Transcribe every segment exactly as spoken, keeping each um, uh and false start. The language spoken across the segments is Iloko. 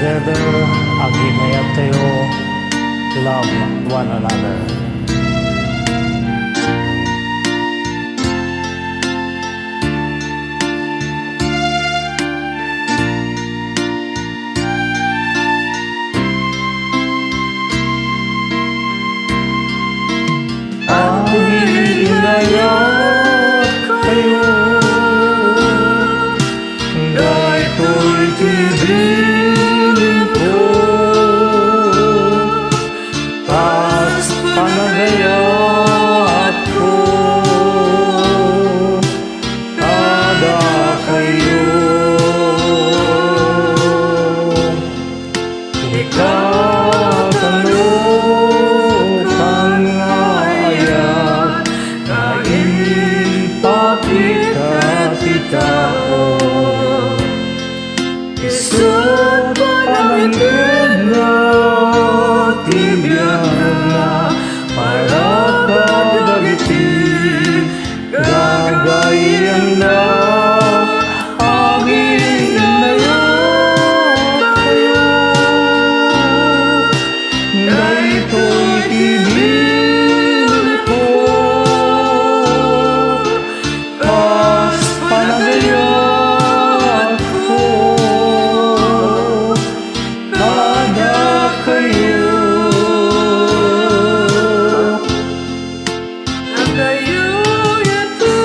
Together, aginnayattayo, love one another. Aginnayattayo, daytoy ti bilinko, kas panagayatko kadakayo. Ikakanokan nga ayat nga impapita ti tao. Isu't panangtedna ti biagna para kadagiti gagayyemna. Aginnayattayo, daytoy ti bilinko, kas panagayatko kadakayo. Dakayo ita,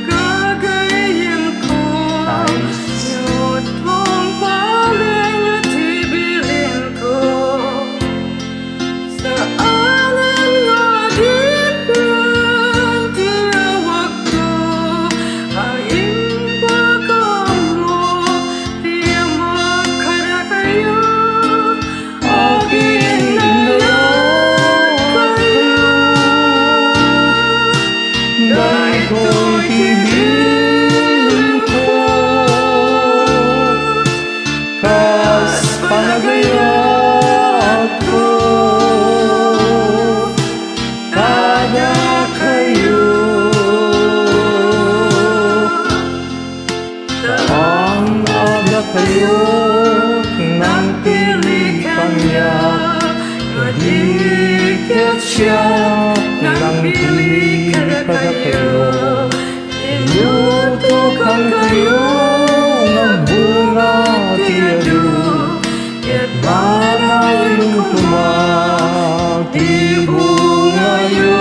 gagayyemko, no tungpalenyo ti bilinko. Saanen nga adipen ti awagko, a imbag ammo ti Ama kadakayo. Aginnayattayo, daytoy ti bilinko, kas panagayatko kadakayo. Saan a dakayo ti nangpili kaniak, no di ket siak ti nangpili kadakayo. Inutokankayo nga agbunga ti adu, ket manayonyo koma ti bungayo.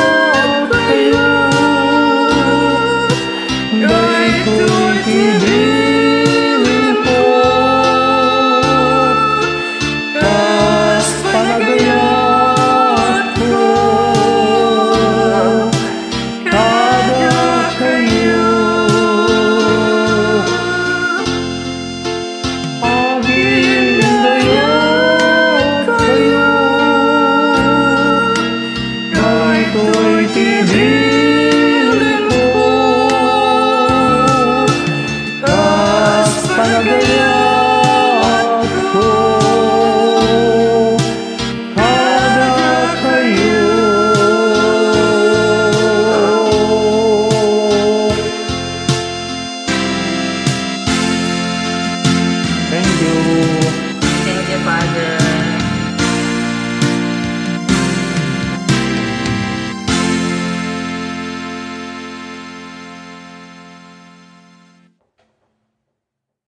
Aginnayattayo, daytoy ti bilinko, kas panagayatko kadakayo. Aginnayattayo, daytoy ti